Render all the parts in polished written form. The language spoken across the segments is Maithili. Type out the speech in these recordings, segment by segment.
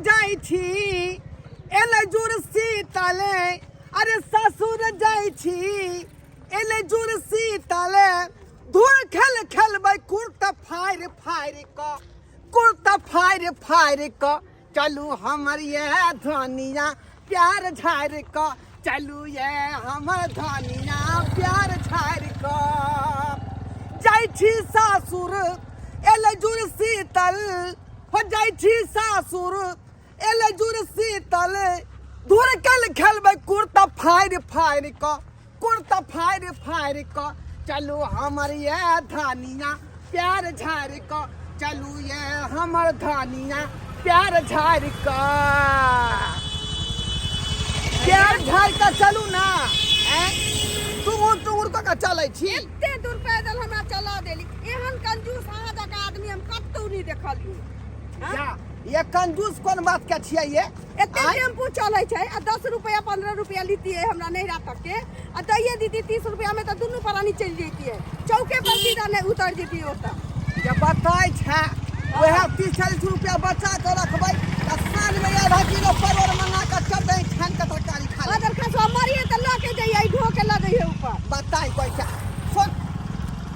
जाइ छी एलै जुड़ शीतल, अरे ससुर जाइ छी एलै जुड़ शीतल, धुर खेल खेलबै कुर्ता फाड़ि फाड़ि कऽ, कुर्ता फाड़ि फाड़ि कऽ। चलू हमर ये धनिया प्यार झाड़ि कऽ, चलू ये हमर धनिया प्यार झाड़ि कऽ। जाइ छी सासुर एलै जुड़ शीतल, हो जाइ छी सासुर एलै जुड़ शीतल, धुर कल खेलबै कुर्ता फाड़ि फाड़ि कऽ, कुर्ता फाड़ि फाड़ि कऽ। चलू हमर ये धनिया प्यार झाड़ि कऽ, चलू ये हमर धनिया प्यार झाड़ि कऽ, प्यार झाड़ि कऽ चलू ना। ऐं टुंगुर टुंगुर कऽ कऽ चलै छी। एते दूर पैदल हमरा चला देली। एहन कंजूस अहाँ जकाँ आदमी हम कतौ नहि देखलियै। जा, ये कंजूस कोन बात के छियै ये? एते टेम्पू चलै छै आ 10 रुपया 15 रुपया लितियै हमरा नैहरा तक के, आ दैये दीदी 30 रुपया में तऽ दुनू प्राणी चलि जैतियै, चौके पर सीधा नहि उतर जैतियै ओतऽ। जे बताइ छै वएह 30-40 रुपया बचा के रखबै तऽ साँझ में आधा किलो परोड़ मंगा के चटनी छानि के तरकारी खा लेबै। अगर खसुआ मरिए तऽ लऽ के जइयै, ढो के लऽ जइयै ऊपर। बताइ कोइ छै सुन।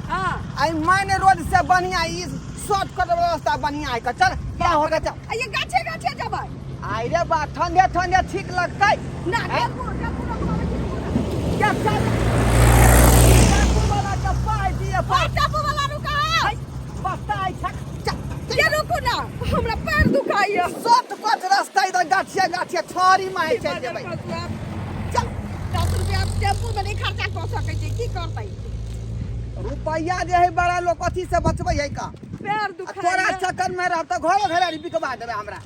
हाँ। आई मेन रोड से बढ़िया ई शॉर्टकट व्यवस्था बढ़िया है। चल क्या हो गया, चल। आ ये गाछे गाछे जबै। आई रे बा, ठंडे ठंडे ठीक लगतै ना। टेम्पू टेम्पू रखवाबै छी पूरा। क्या चल, टेम्पू वाला के पाई दिए ओ पर टेम्पू वाला रुका। बताइ छै, चल। ये रुकू ना, हमरा पैर दुखाइया। शॉर्टकट रास्ता इधर गाछिया गाछिया छड़ी माहे चलि जेबै। चल, 10 रुपया टेम्पू में नहीं खर्चा कऽ सकै छी, की करतै रुपैया जे है बड़ा लोग कथी से बचबै है का? पैर आ दुखाइया। तोरा चक्कर में रह तऽ घरो घरारी बिकवा देबै, हमरा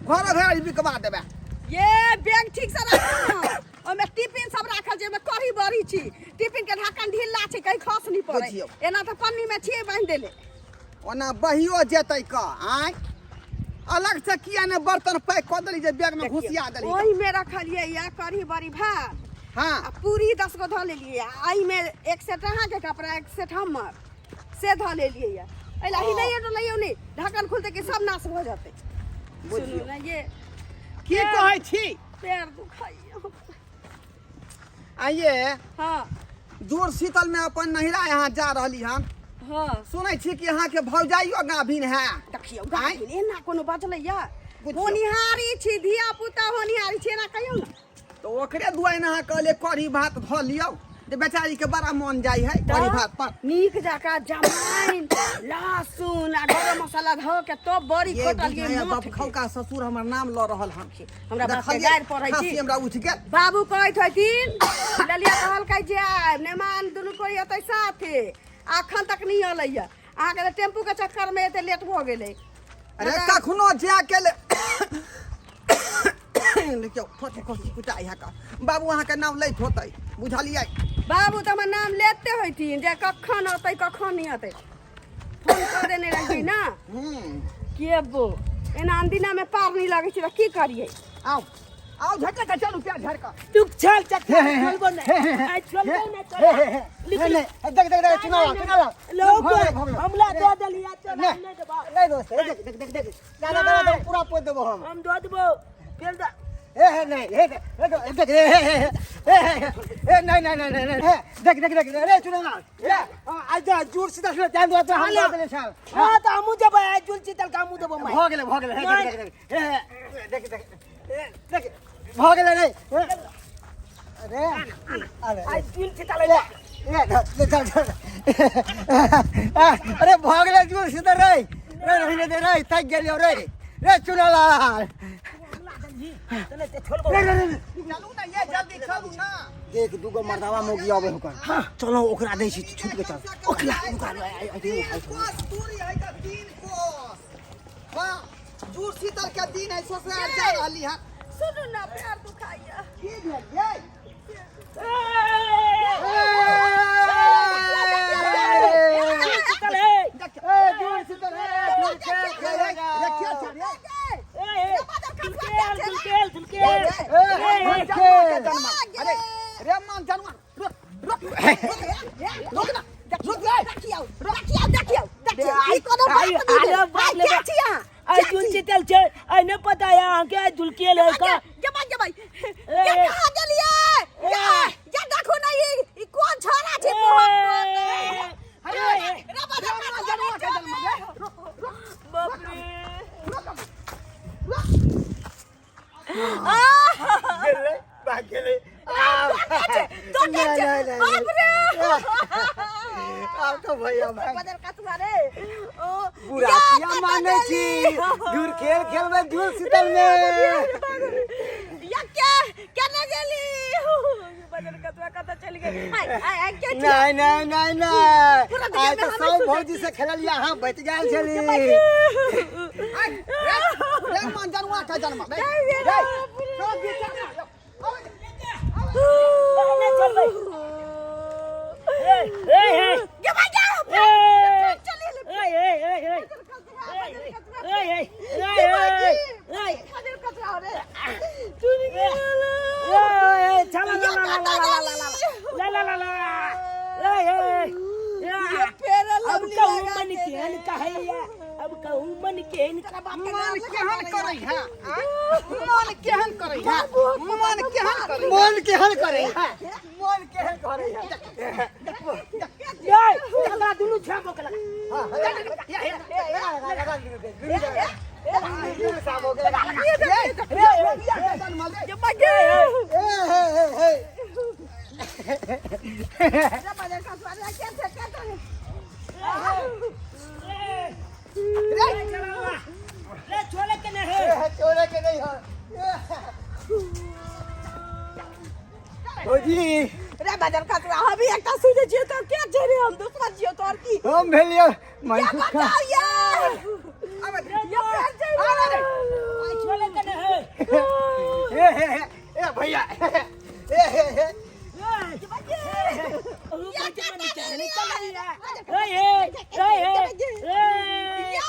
घरो घरारी बिकवा देबै। ये बैग ठीक से राखू ना, ओहिमे टिफिन सब राखल छै, ओहिमे कढ़ी बड़ी छी, टिफिन के ढक्कन ढीला छै, कहीं खस नहीं पड़े। बुझियौ। एना तऽ पन्नी में छियै बान्हि देले। ओना बहियो जेतै क आँय अलग से किया ने बर्तन पैक कऽ देली जे बैग में घुसिया देली? ओहिमे रखलियै या कढ़ी बड़ी भात। हाँ। आ पूरी 10 गो धऽ लेलियै, आ एहिमे एक सेट अहाँके कपड़ा, एक सेट हमर, से धऽ लेलियै। या एहि ला हिलैयो डोलैयो नहि, ढक्कन खुलतै कि सब नाश भऽ जेतै। सुनू ने ये। की कहै छी? पैर दुखाइया। आइए। हाँ। जोर शीतल में अपन नहिरा यहाँ जा रहली हन। हाँ। सुनै छी कि अहाँके भौजाइयो गाभिन है। देखियौ, गाभिन एना कोनो बजलै या? बुझियौ। होनिहारी छी, धिया पुता होनिहारी छी, एना कहियौ ने। तऽ ओकरे दुआरि अहाँ कहलियै कढ़ी भात धऽ लियौ जे बेचारी के बड़ा मन जाइ है कढ़ी भात पर। नीक जकाँ जमाइन लहसुन आ गरम मसाला धऽ के तब बड़ी ये खोटलियै। बुझाइया मोथ के। बपखौका ससुर हमर नाम लऽ रहल हन। हमरा बाप के देखलियै, गारि पढ़ै छी। खाँसी हमरा उठि गेल। बाबू कहैत हथिन, ललिया कहलकै जे आयब नेमान दुनू कोइ एतै साथे, अखन तक नहि अलैया। अहाँके तऽ टेम्पू के चक्कर में एते लेट भऽ गेलै। अरे कखनो जा के ले देखियौ, खोटे खोटे कुटाइ है का बाबू अहाँके नाम लैत होतै, बुझलियै? बाबू तऽ हमर नाम लेते होथिन जे कखन अतै कखन नहि अतै। फोन कऽ देने रहियै ने। के बो एना अनदिना में पार नहीं लगै छै तऽ की करियै? आउ आउ, झटका के चलू, प्यार झाड़ कऽ। तू चल चक्का, चलबो नहीं, आई चलबो नहीं, चल। नहीं, देख देख देख, चुनाव चुनाव लोग भऽ गेलै, भऽ गेलै। हमला दऽ देलियै, चल। नहीं। हम नहीं देबो। नहीं दोस्त, देख देख देख देख, दादा दादा दादा, पूरा पोत देबो हम। हम दऽ देबो फेर ए हे नहीं, हे देख देख, हे हे हे हे हे हे, नहीं नहीं नहीं नहीं नहीं, हे देख देख देख, रे चुनाव ए आज जा जोर सीधा से ध्यान दो हम दऽ देले छल। हाँ तऽ हमहूँ जेबै आइ जुल शीतल के, हमहूँ देबो माय। भऽ गेलै, भऽ गेलै। हे देख देख देख, हे हे देख देख, ए देख, भऽ गेलै रे। हे, अरे अरे, आइ जुल शीतल ए ए चल चल, अरे भऽ गेलै जोर सीधा रे रे, रहिले दे रे, थाकि गेलियौ रे रे चुनालाल रे रे रे। चलू ना ये, जल्दी चलू ना। देख, दूगो मर्दावा मौगी आबै होकर। चलो, ओकरा दै छी, छूट के चल ओकरा रुका। 3 कोस दूरी है का, 3 कोस। हाँ, जूर शीतल के दिन है, ससुराल जा रहली है। सुनू ना, पैर दुखाइया। की भेल ये? शीतल हे। ए जोर शीतल हे, रखिया छै रे। झुलकेल झुलकेल झुलकेल। ए अरे रे मान जानवर, रुक रुक रुक ना, रुक रे। देखियौ देखियौ देखियौ देखियौ, ई कोनो बात नहीं अरे भेल। बाप आइ रे के बाप। छी अहाँ? आइ जुल शीतल। सीतल छै आइ नहि पता है अहाँके आइ झुलकियल है का जमा जमा ये कहाँ गेलियै ये ये देखो ना ई ई कोन छोरा छै अरे जनुआ के जन्म दे। बाप रे गेलै भाग गेलै आब तो नहीं, नहीं, नहीं, बाप रे आब तो भैया भाग बदल कतुआ रे ओ बुढ़ापिया मानै छी धूर खेल खेलबै धूर शीतल में या क्या केने गेली बदल कतुआ कतऽ चलि गेल आइ आइ आइ के छियै? नहीं नहीं नहीं नहीं पूरा दुनिया आइ में तऽ हमे सब सुनै भौजी से खेललियै अहाँ बचि गेल छली आइ, रे, रे मन जनुआ के जन्म दे। रे, सब बेटा नहि चलबै ए ए ए गे भाई गे ए चलि ए ए ए ए ए ए ए ए बदल कतुआ रे चुरी गेल ए चल ला ला ला ला ला ला ला ला ला ए ए ये फेर अब लवली कहूँ लगा मन के केहन कहैया अब कहूँ मन केहन मन केहन करै है आँय? मन केहन करै है मन केहन करै है? मन केहन करै है मन केहन करै है ए एकरा दुनू छाप के लगा हाँ, लगा दियौ, दुनू साबो के लगा। रे, रे, बिया के जन्म दे। गे भाई गे ए हे हे हे रे बदल कतुआ रे के छै के छै रे, ले छोले के नहीं है ए, छोड़े के नहीं है भौजी रे बदल कतुआ हम भी एकटा सुनै छियै तो के छै रे हम दोसर छियै तोर की हम भेलियै क्या मनसुख बताओ ये आबे दे। ये फेर छै आबे दे। आई छोले के नहीं है ए हे हे ए भैया ए हे हे या मन केहन कहैया ए ए ए ए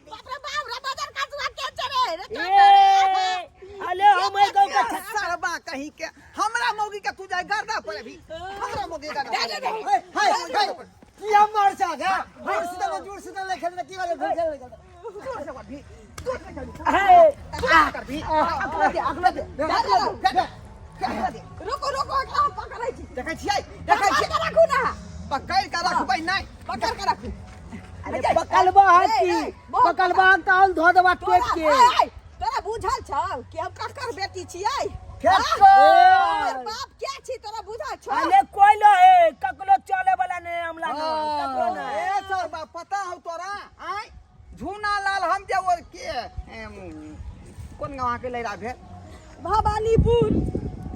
बाप रे बाप रे बदल कतुआ के छै रे रे ए अले हम गाँव का सरबा कहीं के हमरा मौगी के तू जाय गर्दा पर अभी हमरा मौगी के गर्दा पर। हे हे हे किया मार सा गा दूर सीधा दूर सीधा ले खेल की वाले दूर खेल दूर से कर भी दूर से कर भी ए दूर से कर भी अगला दे अगला दे अगला दे रुको रुको एकरा हम पकड़ै छी देखै छियै देखै पकड़ छियै के राखू ना पकड़ के रखबै नहि पकड़ के राखू अरे पकलबा ए, हती बहुत पकलबा तहन धो देबा टोप तोरा के ए, ए, तोरा बुझल छौ कि हम ककर बेटी छियै केकर? हमर बाप के छी तोरा बुझल छौ अरे कोई लो है ककरो चले वाला नहीं हमला ना ककरो नहीं ए सरबा पता हौ तोरा आय झूना लाल हम जे ओ के कोन गाँव के लैरा भेल भवानीपुर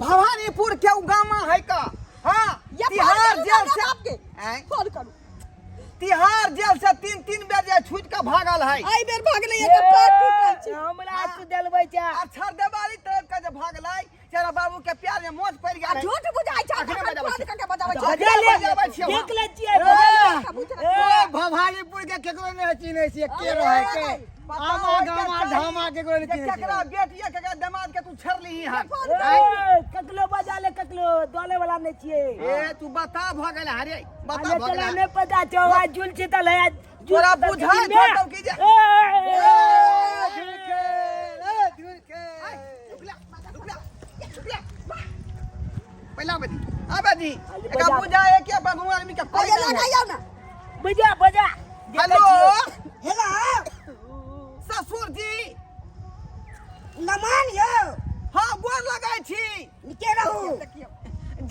भवानीपुर के उ गामा है का हाँ या फोन तिहाड़ करू जेल ना से बाप के आँय? फोन करू तिहाड़ जेल से तीन तीन बेर जे छूट के भागल है एहि बेर भागलै एकर पैर टूटल छै हमरा तू देलबै छै आ छरदेवाली तरफ के जे भागलै तेरा बाबू के प्यार में मोच पड़ आ गेल है। झूठ बुझाइ छै अखने तखन बजाबै फोन छी। कऽ के बजाबै छै बजा ले बजाबै छियौ। देख ले छियै बजा ले। ए भवानीपुर के केकरो नहीं चिन्है छियै के रहै के पता आमा होइके गामा चाही धामा केकरो नहीं जे चिन्है केकरा छियै बेटी या केकरा दामाद के तू छेड़लीही हन ए, ककरो बजा ले ककरो डोले वाला नहीं छियै ए तू बता भऽ गेल हरे बता अरे भऽ तोरा गेल नहीं पता छौ आज जुल छितल है आज जुल तोरा छितल के बुझाइ दिन में। छौ कि जे- ए, ए, ए धूर खेल ए धूर खेल रुकला रुकला रुकला पहिला बजी आबे दी एकरा बुझा है कि अपन दुनू आदमी के कोई अरे नहीं है। लगाइयौ ना बजा बजा हेलो हेलो ससुर जी नमन यौ हाँ गोर लगै छी नीके रहू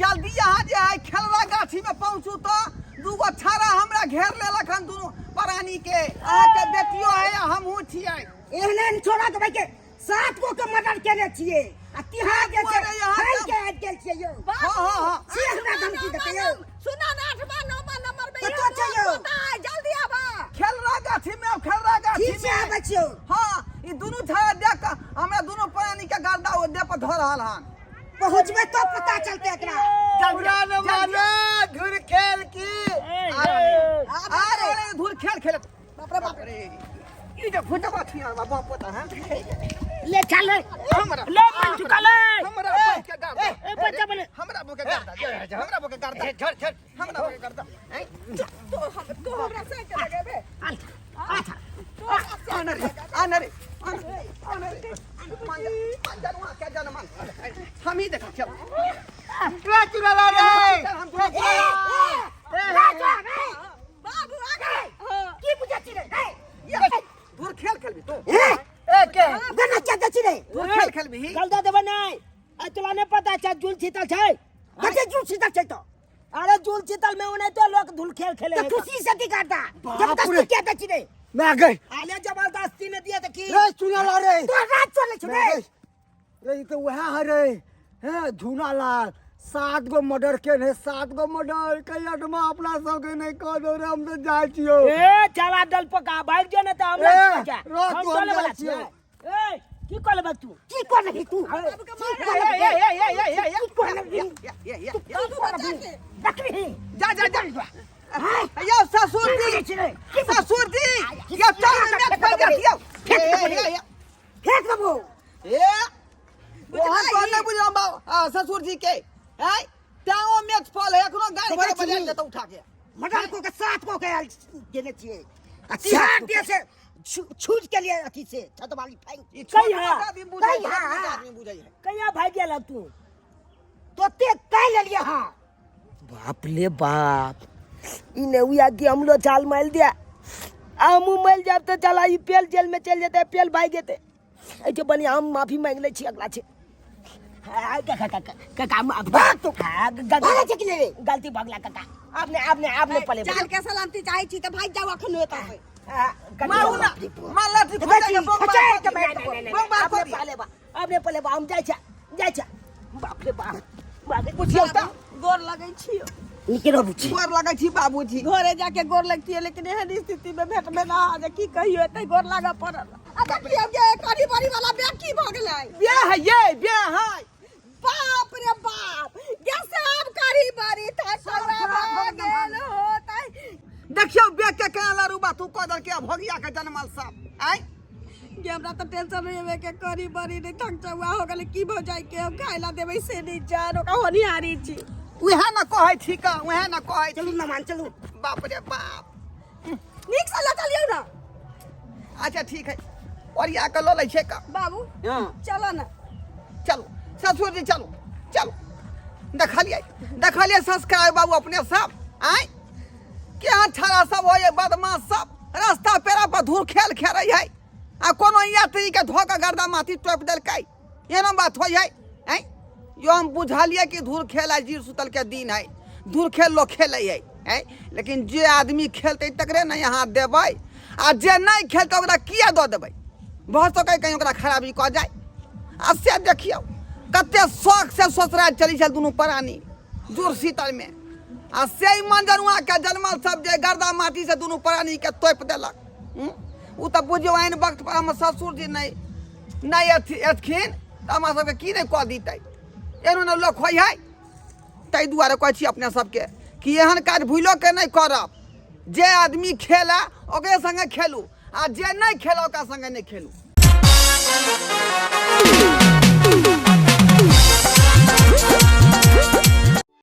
जल्दी यहाँ जे है खेलवा गाछी में पहुंचू तो दूगो छाड़ा हमरा घेर लेलक हन दुनू प्राणी के अहाँके बेटियो है आ हमहूँ छियै एहने ने छोड़ा के भाई के सात गो के मर्डर केने छियै आ तिहार जे छै अरे यहाँ फाइल सब- के आबि गेल छियै यौ हाँ हाँ हाँ से हमरा धमकी देतै यौ सुना ना आठवा नौवा नंबर में कतऽ छै यौ? जल्दी आबा खेलरा गाछी में खेलरा गाछी ठीक छै में आबै छियौ हाँ ई दुनू छाड़ा देख कऽ हमरा दुनू प्राणी के गर्दा ओ देह पर धऽ रहल हन पहुँचबै तो पता चलतै एकरा हमरा न माने धुर खेल की अरे अरे धूर खेल खेलत बाप रे बाप अरे ई जे फुटबा छी बाबा पोता हैं ले चल ले हमरा ले मन चुका ले हमरा बोके के गर्दा ए बच्चा बने हमरा बोके गर्दा हमरा बोके गर्दा छोड़ छोड़ हमरा बोके गर्दा हैं तो हम तो हमरा से के लगेबे अच्छा अच्छा आन रे आन रे आन आन रे मान जा मान जा वहाँ क्या जाना मान हम ही देखा चल रे चुड़ैला रे चल हम तुरंत बाबू आ गए की बुझै छी रे हे दूर खेल खेलबी तू ए के गना क्या दै छी रे दूर खेल खेलबी चल दे देबै नहि आ तोरा नहि पता छै जुल छीतल छै कते जुल सीता छै तो अरे जुल छीतल में ओनाहिते लोक धुल खेल खेले तो है तू सी से की करता बाप जबरदस्ती रे। क्या दै छी रे मैं गई आले जबरदस्ती ने दिया तऽ की रे चुड़ैला रे तो रात चले छी मैं रे गई रे ई तो वह है रे हैं झूना लाल सात गो मर्डर के ने सात गो मर्डर कई अटमा अपना सबके नहीं कह दो रे हम तो जाय छियो ए चला दल पका भाग जो ने तऽ हमरा ए, की बचा? रह हम तू, हम चले वाला जाइ छियौ। छियै। ए की कऽ लेबै तू की कर लेबही तू बाबू के मार की कर लेबही? ए ए ए ए ए की कर लेबही? ए ए तू की कर लेबही? देखबही जा जा जा यो ससुर जी ससुर जी यो चल में फैल जा यो फेंक फेंक देबो ए ओहन तो नहीं बुझलौ बाबू आ, ससुर जी के हैं ताओ मैच फल है एखनो गाड़ भरे बजा देता उठा के मर्डर को के सात को के आयल देने छियै आ चार दिया से छूट के लिए अथी से छत वाली फेंक ई कहिया? छोट मोट आदमी बुझै है, कहिया? छोट आदमी बुझै है कहिया भागि गेल तू तो ते कह लेलिए हाँ बाप ले बाप ई ने उया कि हमरो चाल मारि दिया हमहूँ मरि जायब तऽ चला ई पेल जेल में चलि जेतै पेल भागि जेतै एहिके बढ़िआँ हम माफी मांगि लै छी अगला छै हाँ, काका काका काका माफ भाग तू। हाँ, भागै छै कि नहि रे? गलती भगला काका आपने आपने आपने पले चाल के सलामती चाहे छी त भाग जाओ अखन एतऽ से मारू ना मार लाठी देखै खोजा छी, के बम खचाइ मार के मारि देबो। बम मार आपने को पले बा आपने पले बा हम जाइ छै जाइ छै बाप रे बाप बाप रे बुझियौ तऽ गोर लगै छियो नीके रहू छी गोर लगै छी बाबूजी घरे जाके गोर लगतियै लेकिन एहन स्थिति में भेटबे ना जे की कहियो एते गोर लागऽ पड़ल आ देखियौ गे करी बड़ी वाला बैग की भऽ गेलै बियाह है ये बियाह है बाप रे बाप गे सब करी बड़ी था कौआ भऽ गेल होतै देखियौ बेग के केना लारू बातू कऽ देलकै आ भगिया के जनमल सब आँय गे हमरा तऽ टेंशन होइए के करी बड़ी नहीं थक चौआ हो गेलै की भऽ जाइ के हम खाइ ला देबै से नहीं जान ओकरा होनिहारी छी उएह ने कहै छी का उएह ने कहै छी चलू नमान चलू बाप रे बाप नीक से लऽ चलियौ ना अच्छा ठीक है ओरिया के लऽ लै छै का बाबू हाँ चलो ना चलो ससुर जी चलो चलो देखलियै देखलियै संस्कार बाबू अपने सब आँय केहन छाड़ा सब होइए बदमाश सब रास्ता पेड़ा पर धूर खेल खेलै है आ कोनो यात्री के धो के गर्दा माथी टोपि देलकै एना बात होइ है आँय यो हम बुझलियै कि धूर खेल आ जीर सुतल के दिन है धूर खेल लोग खेलै है आँय लेकिन जे आदमी खेलतै तकरे ने यहाँ देबै आ जे नहि खेलतै ओकरा किया दऽ देबै भऽ सकै कहीं ओकरा खराबी कऽ जाय आ से देखियौ कते शौक से ससुराल चलै छल दुनू प्राणी जुड़ शीतलमे आ से मंजनुआ के जनमल सब जे गर्दा माटी से दुनू प्राणी के तोपि देलक ओ तऽ बुझियौ एहन वक्त पर हमर ससुर जी नहि नहि अथी एतखिन तऽ हमरा सबके की नहि कऽ दितै एहनो ने लोक होइ है ताहि दुआरे कहै छी अपने सबके कि एहन काज भूलो के नहि करब जे आदमी खेला ओकरे संगे खेलू आ जे नहि खेला ओकरा संगे नहि खेलू